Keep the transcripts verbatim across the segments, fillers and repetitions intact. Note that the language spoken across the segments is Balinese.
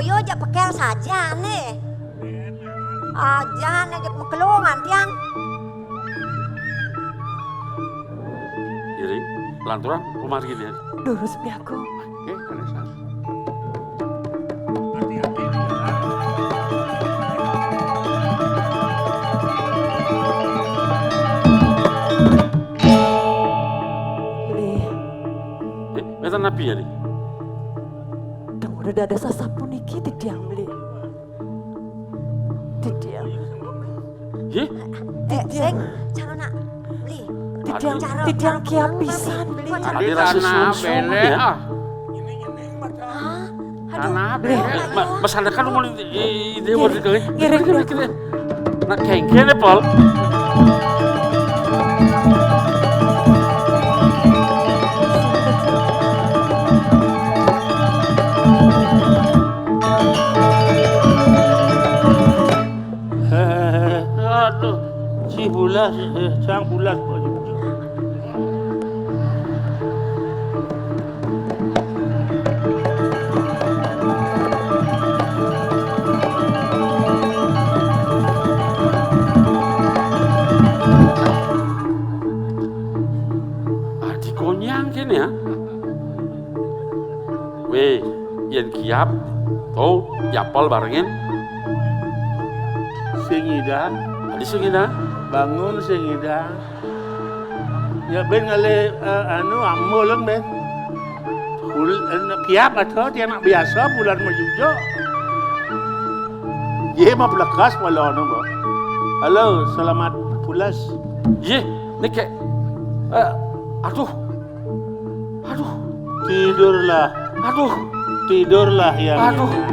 Iya, jak pekel saja nih. Aja nih, jak mekelungan tiang. Iri, lanturan rumah gini ya. Durus piaku. Oke, kalian sana. Lih. Eh, meta napi ya, Li? Dong udah ada sasapu niki titiang, Li. Titiang. Ye? Eh, sing, carana, Li. Titiang, titiang kia pisan, Li. Ada rasa sungsung ya. Hah? Aduh. Tanah bele. Ma-, masalah kan mau di, di, di, di, di, ngiring, ngiring. Nak kengkene, Pol. Eh, aduh, si Bulas, eh, sang Bulas. Ah, dikonyang kene ya. Weh, yen kiap, to, yapal barengin. Sing ida. Adi sing ida. Bangun sing ida. Ya ben ngalih, eh, anu, amuleng ben. Ul-, eh, kiap atau dia nak biasa bulan majujuk. Ye mah belekas malah anu, Mbok. Halo, selamat pulas. Ye, nike. Eh, aduh. Aduh. Tidurlah. Aduh. Tidurlah yang nyenyak.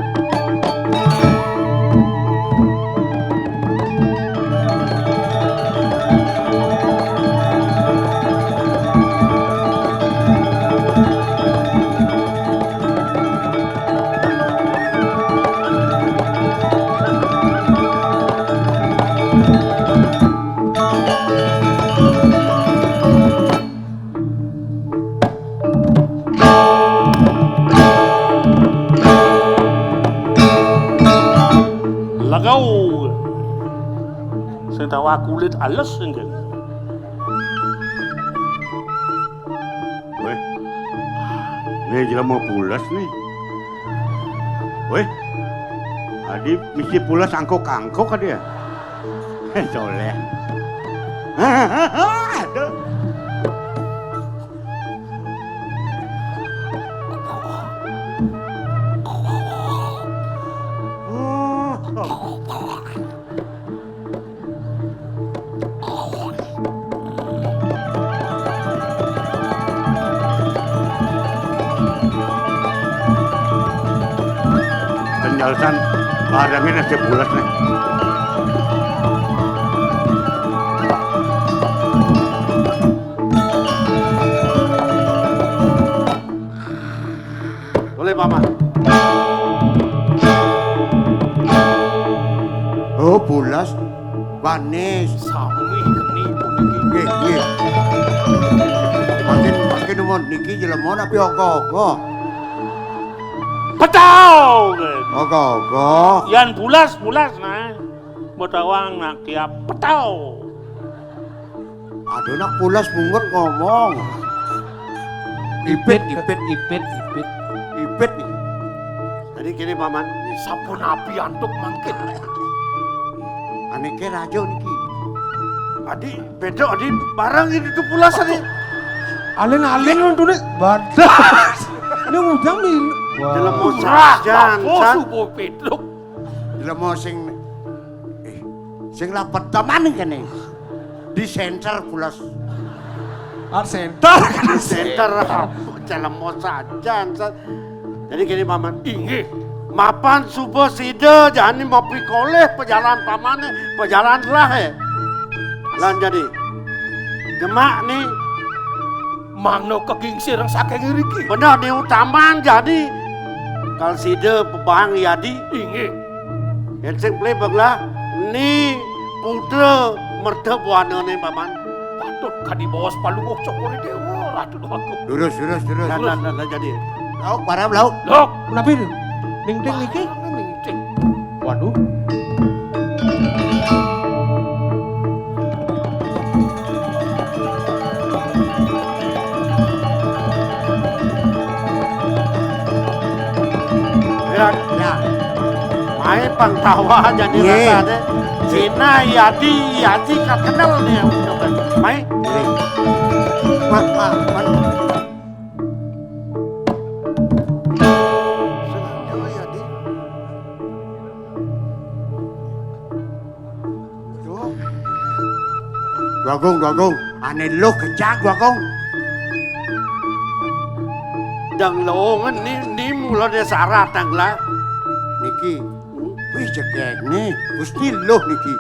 Lagau. Sing tawa kulit alus sing kene. Weh. Nih jelema pules nih. Weh. Adi mesti pules angkuk-angkuk adi ya. Eh, soleh. Aduh. Kenyal san, barangnya nasi bulat nih. Boleh, Paman. Oh, bulas. Banis. Sami geni puniki. Nggih, nggih. Makin, makin umur niki jelema napi ogoh-ogoh. Petau, nggih. Ogoh-ogoh. Yan bulas, bulas, nah. Betawang nak kiap petau. Aduh, nak pulas mungut ngomong. Ipit, ipit, ipit, ipit. Ipit nih. Jadi kene, Paman, sampun api antuk mangkin. Aneke raja niki. Adi, beda, Adi, barang ini tuh pulas, Adi. Alin-alin nuntune badas. Ini udang nih. Jelema sajan, apa san? Subuh peduk. Jelema sing, eh, sing lapet teman kene. Di center pulas. Art center. Di center apa? Jelema sajan, san. Jadi gini, Paman. Inggih. Mapan suba sida jani mapikolih pejalan pamane, pejalan lah, eh. Lan jadi. Jemak ni. Mangda kegingsir saking ngriki. Bener ni utaman jani. Kal sida pebang yadi. Inggih. Yen sing plebeng lah ni putra merta buanane, Paman. Patut kadi baos palungguh Cokor Dewa, Ratu Déwagung. Lurus, lurus, lurus. Nah, nah, nah, nah, jadi. Lauk, barang lauk. Lauk. Menapi tu? Ning-ting niki. Ning-ting. Waduh. Ya, ya. Mae pang tawa jadi rasane. Cina, Yadi, Yadi, kat kenal nih yang udah kan. Mae. Mak, mak, mak. Sengaja ya, Di. Duh. Duagung, Duagung. Ane luh kejang, Duagung. Dang lowongan ni, ni mula dia sarat tang lah. Niki. Wih, jegene. Gusti luh niki.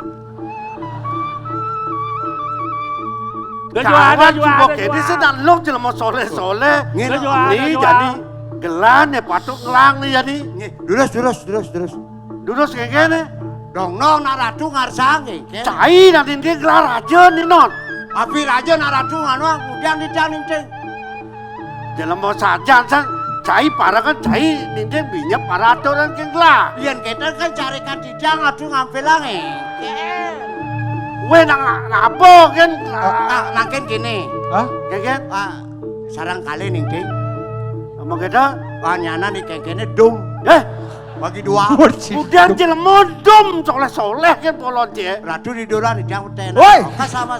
Gawat, gawat, gawat, gawat. Kene sing nak luh jelema soleh-soleh. Ngene. Gawat, gawat. Ni jani gelane patut ngelang ni jani. Nggih, durus, durus, durus, durus. Durus kene. Dong nong nak ratu ngarsang nggih. Cai nak ninding gelar raja ni non. Abi raja nak ratu nganu, kemudian tidak ninding. Jelema sajan san, cai parangan cai ninding binyep paraturan keng gelah. Yen kene kan carikan didang adu ngampilang, eh. Weh, nang ngapa kan? Ah, ah, nangken kene. Hah? Ya kan? Ah, sarang kali ninding. Ngomong gitu? Ah, nyana ni kene dum. Eh? Bagi dua. Waduh. Udah jelema dum soleh-soleh kan polon dia. Ratu di doran didang tenan. Woi. Oke, sama.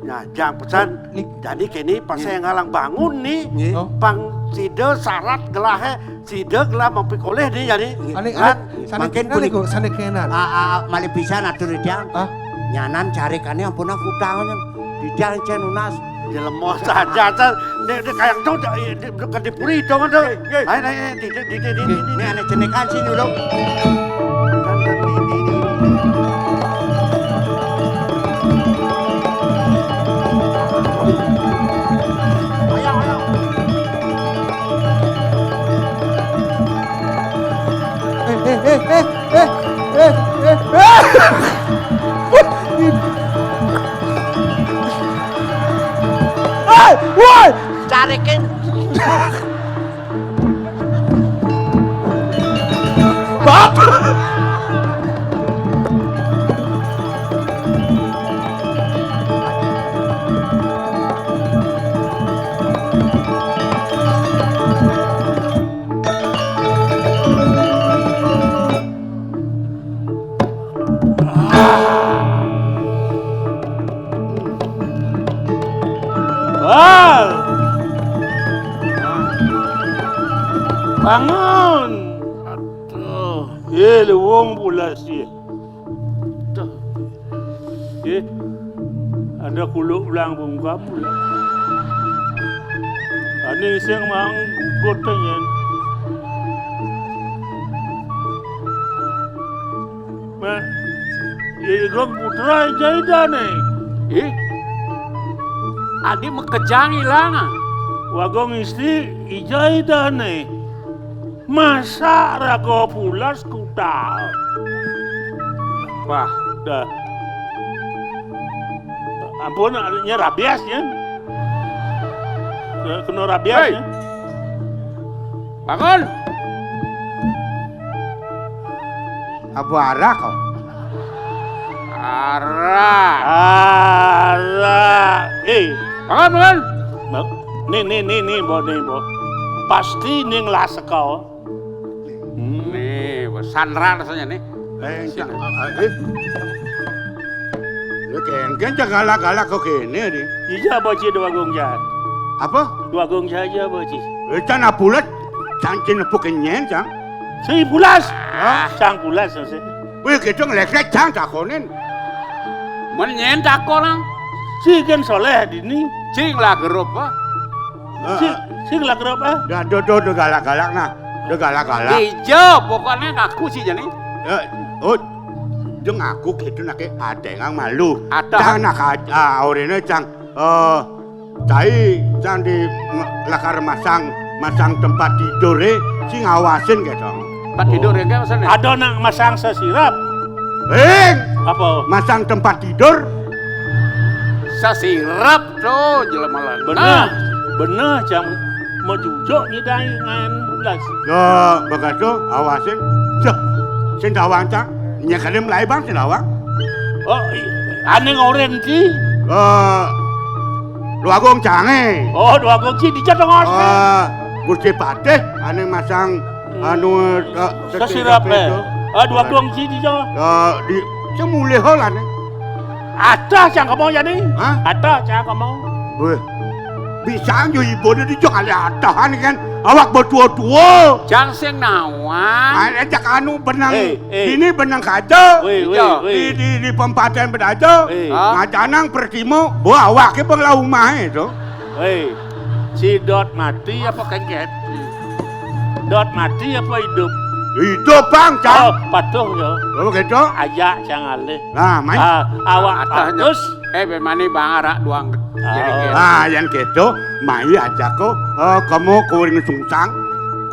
Nah, jang pesan. Nik- Jadi kene pas saya ngalang bangun ni, nggih. Oh. Pang sida sarat gelahe, sida gelah mapikolih ni jadi. Nggih. Ane, kan, ane, sane mangkin kenan punika. Niku, sane kenan. Ah, ah, malih pisan atur didang. Hah? Nyanan carikane ampun aku tangan. Didang cen nunas. Jelema saja, nek, nek kayang tu, nek, nek, nek, dipuri dong tu. Nggih, nggih. Ayo, ayo, ayo, di, di, di, di, di, di. Ini anak jenekan sini, lho. Eh, eh, eh, eh, eh, eh, eh, eh. Hei, woi! Carikin. Bab. Bal. Bangun. Aduh, eh, lewong pula sih. Tuh. Eh, ada kuluk ulang bungkam pula. Ani sing mang gugut tenyen. Ma, ya, Gong Putra ija idane. Eh? Adi makejang ilang, ah. Wagong Isti ija idane. Masa raga pulas kutal. Wah. Dah. Ampun, nya rabies, ya. Kena rabies, hei, ya. Bangun. Apa arah kau? Arah. Arah. Eh. Bangun, bangun. Bang. Ni, ni, ni, ni, Mbok, ni, Mbok. Pasti ning lah seka. Hmm. Nih, Mbok, sandra rasanya nih. Eh, sini. Enggak, eh. Lu kengken cak galak-galak kok kene, di. Iya, Mbok Ci, Dwagung Jahat. Apa? Dwagung Jahat, iya, Mbok Ci. Eh, can apulet, can cin nepuk kenyen, can. Sing pulas. Hah? Sang pulas, sing. Wih, gitu ngelek-lek, can takonin. Men nyen takonan. Si kan soleh dini. Sing lah gerup, ah. Heeh. Sing, sing lah gerup, ah. Dah, do, do, do galak-galak, nah. Do galak-galak. Ijo, pokoknya ngaku sih, jani. Ya, oh, dia ngaku gitu, nak, kayak ada yang malu. Ada. Cang, nak, ah, orangnya, cang. Eh, cai cang di lakar masang, masang tempat tidur, eh, sing ngawasin gitu. Tempat tidur ya, enggak maksudnya? Ada nak masang sesirap. Eh, apa? Masang tempat tidur. Sesirap tuh, jelema lanang. Bener, bener, cang. Bejujuk nyidang ngan bulas. Ya, begitu, awasin. Cek, sing tawang, Cang. Nya kadem lai, Bang, sing tawang. Oh, i-, ane ngoren ci? Eh, Dwagung Cange. Oh, Dwagung ci, dija tengos. Eh, Gusti Patih, ane masang, anu, eh, sesirap, sesirap itu. Eh. Ah, Dwagung ci, dija. Eh, di, semulih lah, nih. Atah cang kemau jani. Hah? Atah cang kemau. Weh. Bisa nyo ibu ni dijok alih atahan kan. Awak betua-tua. Cang sing nawang. Ai, ajak anu benang. Eh, eh. Ini benang kaca. Weh, weh, weh. Di, di, di pempaten bedaja. Eh. Ngajanang pertimo, bo awak ke bang lah umah itu. Weh. Si Dot mati apa kengket? Dot mati apa hidup? Hidup, Bang, Cang. Oh, patuh ya. Oh, gitu. Ajak cang alih. Nah, mai. Ah, awak atah nyo. Bagus. Eh, bemani Bang arak duang. Ah. Jadi gitu. Ah, yang gitu, mai ajak ko, eh, kamu kuring sungsang.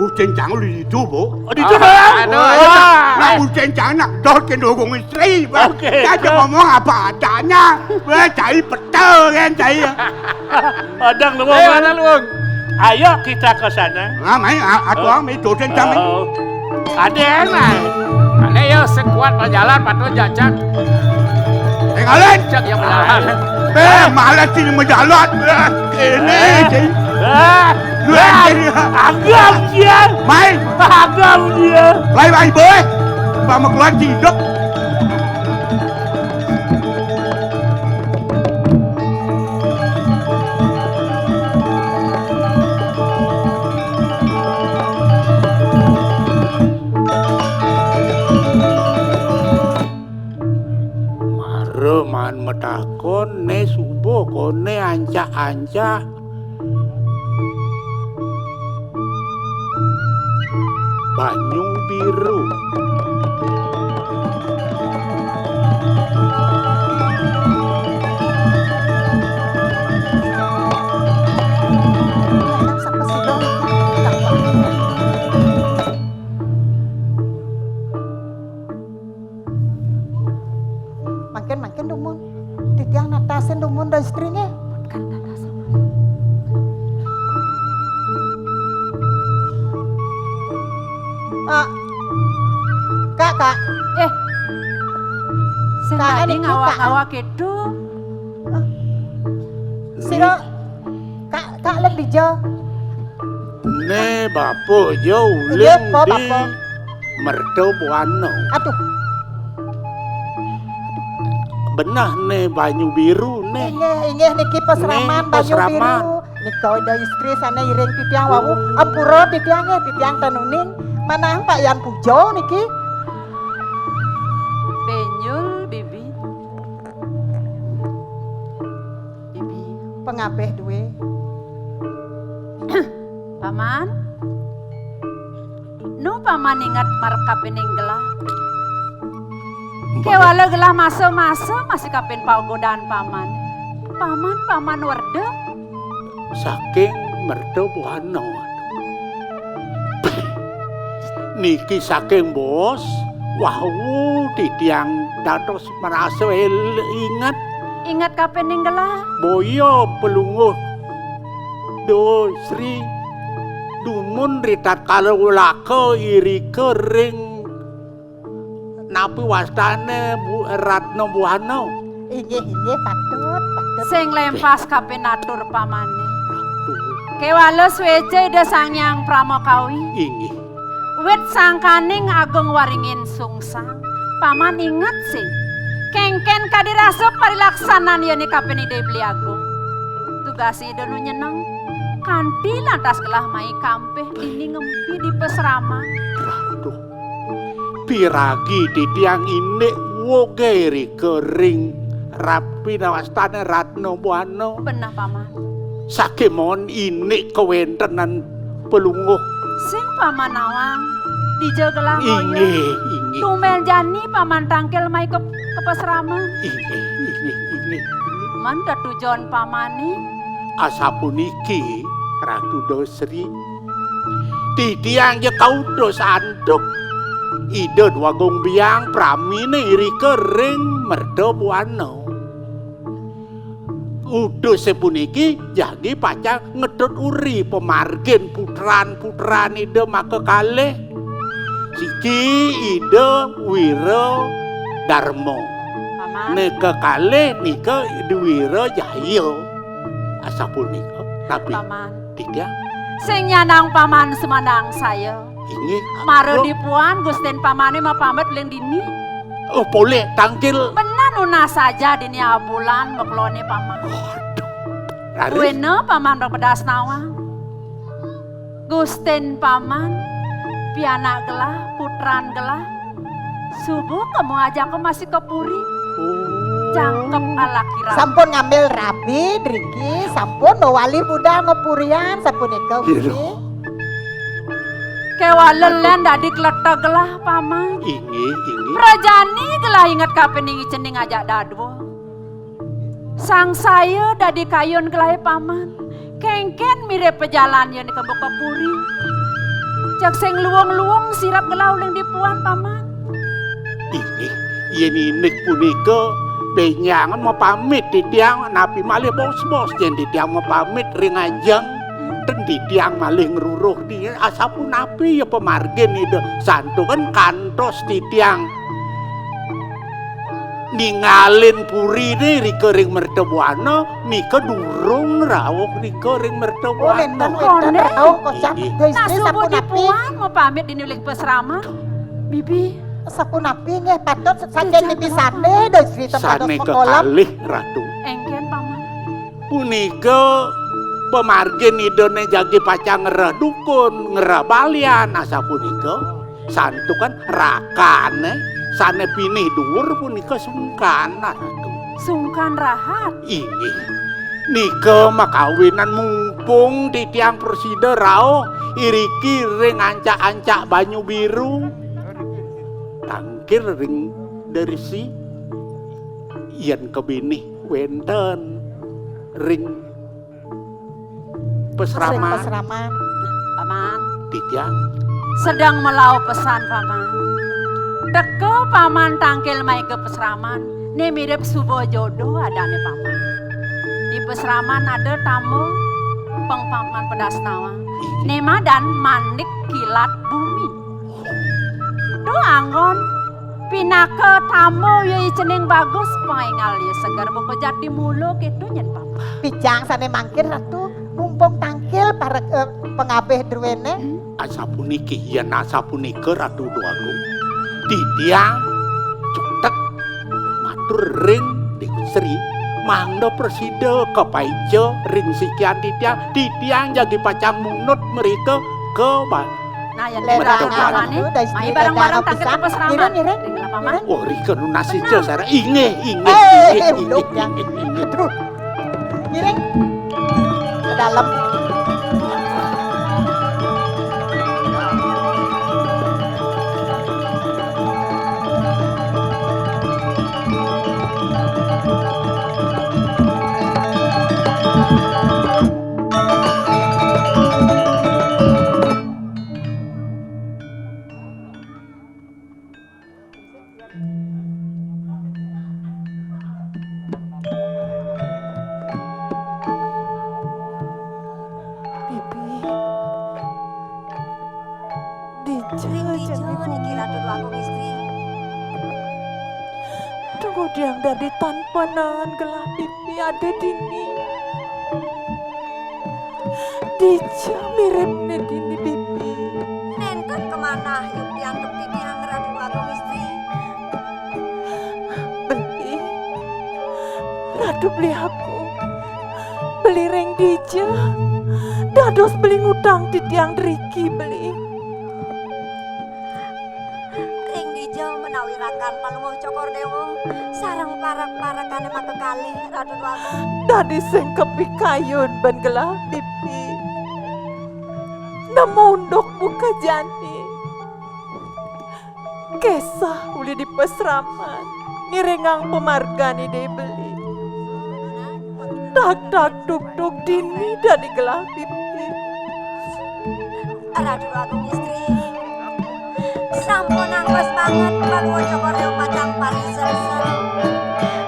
Kucing cang lu itu, Bu. Oh, di situ, ah, Bang. Aduh, wah. Aduh. Nah, kucing cang nak dot ke dukung istri, Bang. Oke. Dia aja ngomong apa adanya. Weh, cai peta kan, cai. Adang lu, eh, Bang. Mana lu, Bang? Ayo kita ke sana. Nah, mai, a-, atuh, oh, mai, dosen kami. Oh. Ada yang lain. Ada ya, sekuat berjalan, patut jajak. Tinggalin. Cak yang berjalan. Eh, malah sini berjalan. Eh, ini, eh, sini. Eh, lu, eh, sini. Agam dia. Main. Agam dia. Lain, lain, boy. Sama keluar hidup. Mara maan matakon, né suba koné ancak-ancak. Banyu biru. Mangkin, mangkin dumun. Titiang natasin dumun da istriné. Ah. Kak, Kak. Eh. Sing Kak, tadi niki, Kak. Ngawak-ngawak itu. Ah. Sira, Kak, Kak, lek dija. Né bapa ja. Iya, uling apa, di Bapa? Merta Buana. Aduh. Beneh né banyu biru né. Inggih, inggih niki pasraman. Né banyu pasraman. Biru. Nika Ida istri sané iring titiang wau. Ampura titiang nggih, titiang ten uning. Manah Pak Yan Puja niki. Benyul, Bibi. Bibi. Pangabih duwé. Paman. Nu paman inget marep kapining gelah. Kéwala gelah masa-masa masih kapin pagodaan paman. Paman, paman werda. Saking Merta Buana. Niki saking bos, wau titiang dados marasa el-, inget. Inget kapining gelah. Boya Palungguh Dosri dumun ritatkala ulaka irika ring napi wastané Bu-, Ratna Buana. Inggih, inggih, patut, patut. Sing lempas kapinatur pamané. Ratu. Kéwala suéca Ida Sang Hyang Pramakawi. Inggih. Wit sangkaning agung waringin sungsang. Paman inget sih. Kéngkén kadi rasa parilaksanan yéné kapin Ida Beli Agung. Tugas Ida nu nyeneng. Kanti lantas gelah mai kampih dini ngempi di pasraman. Ratu. Piragi titiang indik wogé rika ring rapi nawastané Ratna Buana. Beneh, Paman. Sakémaon indik kawéntenan Palungguh. Sing Paman nawang, dija gelah ngoyong. Inggih, inggih. Tumbén jani Paman tangkil mai ka, ka pasraman. Inggih, inggih, inggih. Men tetujon Pamané. Asapuniki, Ratu Dosri. Titiang ja kautus antuk Ida Dwagung Biang praminé irika ring Merta Buana. Udusé puniki jagi pacang ngetut uri pamargin putran-putran Ida makakalih. Siki Ida Wira Darma. Paman. Né kekalih nika Ida Wira Jaya. Asapunika. Napi? Paman. Titiang. Sing nyandang paman sumandang saya. Inggih. Mara dipuan Gustin pamané mapamit ling dini. Oh, polih tangkil. Bener nunas saja dini abulan makeloné paman. Aduh. Raris. Buina paman bepedas nawang. Gustin paman, pianak gelah, putran gelah. Suba kemu ajaka masih ka puri. Oh. Jangkep alaki rabi. Sampun ngambil rabi, driki, sampun mawali budal ngapurian, sapunika. Iya, Gusti. Dong. Kéwala lén dadi kleteg gelah, paman. Inggih, inggih. Prajani gelah inget kapining cening ajak dadua. Sangsaya dadi kayun gelahé paman. Kéngkén mirib pajalan yén kembuka puri. Cek sing luung-luung sirep gelah uling dipuan, paman. Inggih, yén indik punika bénjangan mapamit titiang napi malih bos-bos yén titiang mapamit ring ajeng, ten titiang malih ngruruh di asapunapi ya pamargin Ida santukan kantos titiang ningalin purine rika ring Mertabuana, nika durung rauh rika ring Mertabuana. Oh, nénten, nénten rauh, kocap. Inggih. Nah, suba sapunapi? Dipuan mapamit dini uling pasraman. Bibi. Sapunapi nggih patut saking bibi sané, Dai Sri, tempat sané kekalih, Ratu. Éngkén, Paman. Punika pamargin Idané jagi pacang ngrereh dukun, ngrereh balian, asapunika. Santukan rakané sané pinih duur punika sungkan, Ratu. Sungkan rahat. Inggih. Nika makawinan mumpung titiang prasida rauh iriki ring ancak-ancak Banyu Biru. Tangkil ring deresi yén kabinih wénten ring Pasraman. Sing pasraman. Paman. Titiang. Sedeng melauh pesan, Paman. Teka Paman tangkil maéga pasraman, né mirib suba jodoh adané Paman. Di pasraman ada tama pang Paman pedas nawang. Né madan Manik Kilat Bumi. Duh anggon, pinaka tama ya i cening bagus, paingal ya seger buka jati mula, kéto nyén, Paman. Picang sané mangkin, Ratu, mumpung tangkil para, eh, pangabih druéné. Hmm? Asapuniki, yén asapunika, Ratu Déwagung. Titiang cutet matur ring Déwi Sri, mangda prasida kapaica ring sikian titiang, titiang jagi pacang munut mrika ka ba-, Nah, yén ledang, Ratu Déwagung. Anu, Dai Sri, mai bareng-bareng ledang tangkil pisan. Ka pasraman. Ngiring, ngiring. Ngiring, Paman. Oh, rika nunas ica sareng. Inggih, inggih, eh, inggih, uluk, inggih, ya. Inggih. Aduh. Ngiring. Ke dalam. Bibi. Dija, ring dija jani niki, Ratu Déwagung Istri. Tunggu tiang dadi tan panangan gelah Bibi ada dini. Dija miribné dini, Bibi. Nénten kamanah yuktiang titiang, Ratu Déwagung Istri. Beli. Ratu beli aku. Beli ring dija. Dados beli ngutang titiang driki, beli. Ring dija menawi rakan Palungguh Cokor Déwa sareng parek-parekané makakalih, Ratu Déwagung. Dadi sing kapikayun ban gelah Bibi. Nemu unduk buka jani. Kesah uli di pasraman, ngiringang pamargan Ida beli. Tak tak tuk tuk dini dadi gelah Bibi. Ratu Agung Istri, sampun angkos banget Palungguh Cokor Déwa pacang pariselsa.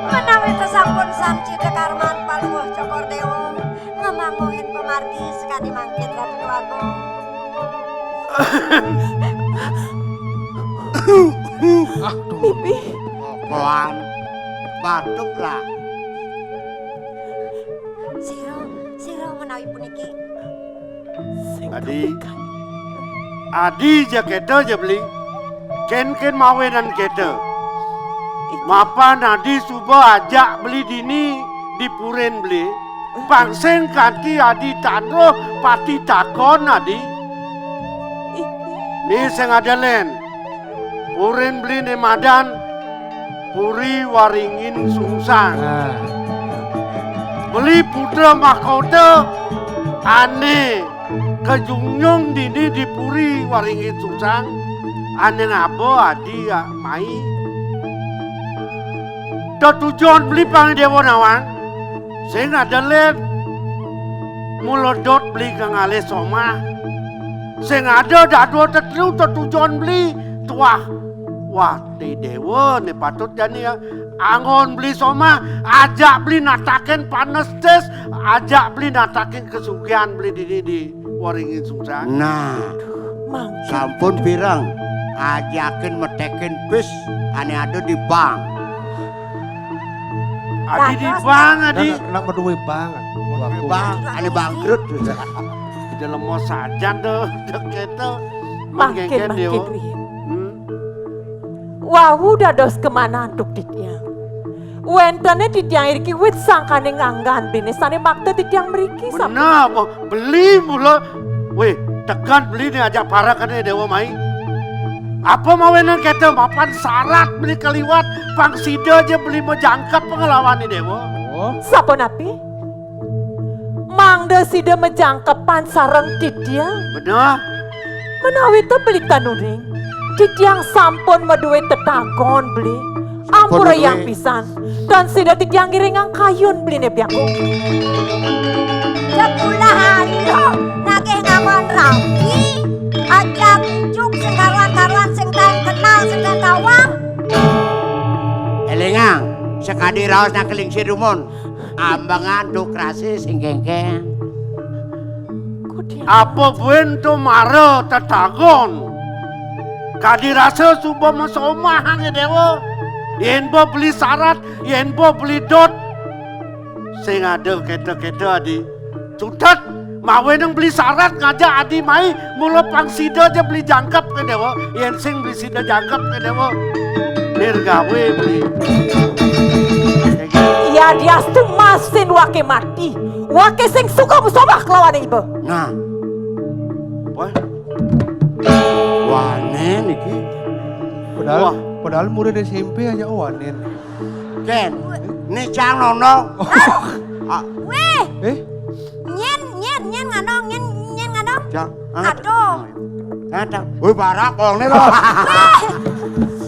Menawi sampun sami cita karman Palungguh Aduh. Pipi. Kokoan. Batuk lah. Sira, sira menawi puniki. Adi. Adi ja kéto ja beli. Kén-kén mawinan kéto. Mapan adi suba ajak beli dini di purin beli. Pang sing kanti adi tandus pati takon adi. Né sing ada lén. Purin beli né madan Puri Waringin Sungsang. Nah. Beli putra mahkota ané kajunjung dini di Puri Waringin Sungsang, ané ngaba adi mai. Tetujon beli pang déwa nawang. Sing ada lén mula dot beli ka ngalih somah. Sing ada dadua tetelu tetujon beli tuah. Wah, ti déwa né patut jani ya. Anggon beli somah, ajak beli natakin panestis, ajak beli natakin kasugihan beli dini di Waringin Sungsang. Nah, sampun pireng ajakin metekin bis ané ada di bank. Adi di bank, adi. Nak, nak meduwe bank. Meduwe bank, ané bangkrut. Di dalam mau saja tuh, udah gitu. Mangkin, mangkin, mangkin, Win. Hmm. Wau dados kemana antuk titiang. Wéntené titiang iriki wit sangkaning anggan bini sané makta titiang mriki. Bener, apa? Beli mula. Wéh, tekan beli né ajak parakané déwa mai. Apa mawinan kéto mapan sarat beli kaliwat, pang sida ja beli majangkep panglawané déwa. Oh. Sapunapi? Mangda sida majangkepan sareng titiang. Bener. Menawi ta beli kanuning, titiang sampun madué tetagon beli. Sampun madué. Ampurayang pisan. Tan sida titiang ngiringang kayun beliné piaku. Cek ulah anu, nagih ngawan rabi, ajak ijuk sing karuan-karuan sing tan kenal, sing tan tawang. Élingang, sakadi raos nak lingsir dumun. Ambengan dukrasi sing kéngkén. Apa buin to mara tetagon? Kadi rasa suba masomahang ya déwa. Yén ba beli sarat, yén ba beli dot. Sing ada kéto-kéto adi. Cutet, mawinan beli sarat ngajak adi mai, mula pang sida ja beli jangkep ka déwa. Yén sing beli sida jangkep ka déwa. Nirgawé beli. Yadiastu masin waké mati. Waké sing suka musabah kelawan iba. Nah. Wah. Wanén iki. Padahal, wah, padahal murid S M P aja wanén. Kén, né cang nonong. Ah. Wéh. Eh? Nyén, nyén, nyén nganong, nyén, nyén nganong. Cang, angkat. Aduh. Angkat, cang. Woi, barak kong né lo. Wéh.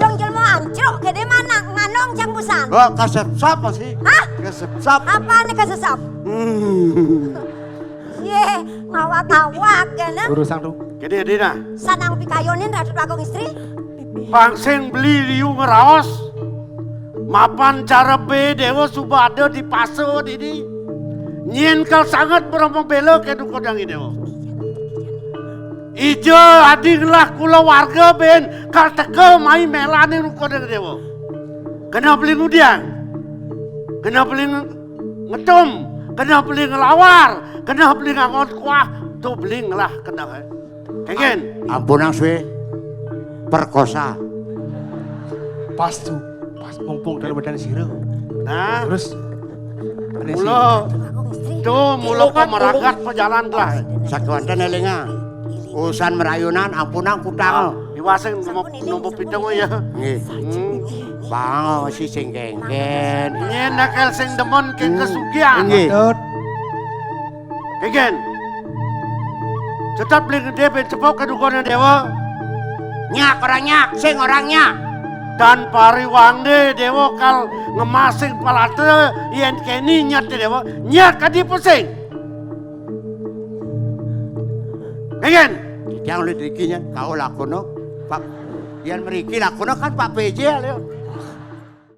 Dong jelma ancruk, gedé mana nganong cang busan. Oh, kasepsap masih. Hah? Kasepsap. Apa né kasesap? Hmm. Yé, ngawak-ngawak kéné. Urusan tuh. Gedé, gedé nah. Sanang pikayunin Ratu Agung Istri. Pang sing beli liu ngraos. Mapan cara bé déwa suba ada di pasa dini. Nyén kal sanget Brahma Béla ké duka dang déwa. Ija adi ngelah kulawarga bén kal teka mai mélané duka dang déwa. Kena beli ngudiang. Kena beli nge-, ngetum. Kena beli ngelawar. Kena beli ngangon kuah. Tuh beli ngelah kena, eh. Kéngkén. Ampunang sué perkosa. Pas tuh, pas mumpung dalam badan sira. Nah. Terus, ané mula, sih. Tuh, mula pameragat pajalan lah. Sakéwanten élingang. Urusan merayunan ampunang kutang. Iwasing nompo, nompo pitung ya. Nggih. Hmm. Bang, si sing kéngkén. Nyén nak el sing demen ké, hmm, kesugihan. Nggih. Patut. Kéngkén. Tetep beli gedé bén cepok kedukone déwa. Nyak orang nyak, sing orang nyak. Dan pariwangde déwa kal ngemasing palatra yén keni nyat déwa. Nyak kadi pusing. Kéngkén. Yang lu dirikinya kau lakono, Pak. Yén mriki lakono kan Pak P J ya, Leo.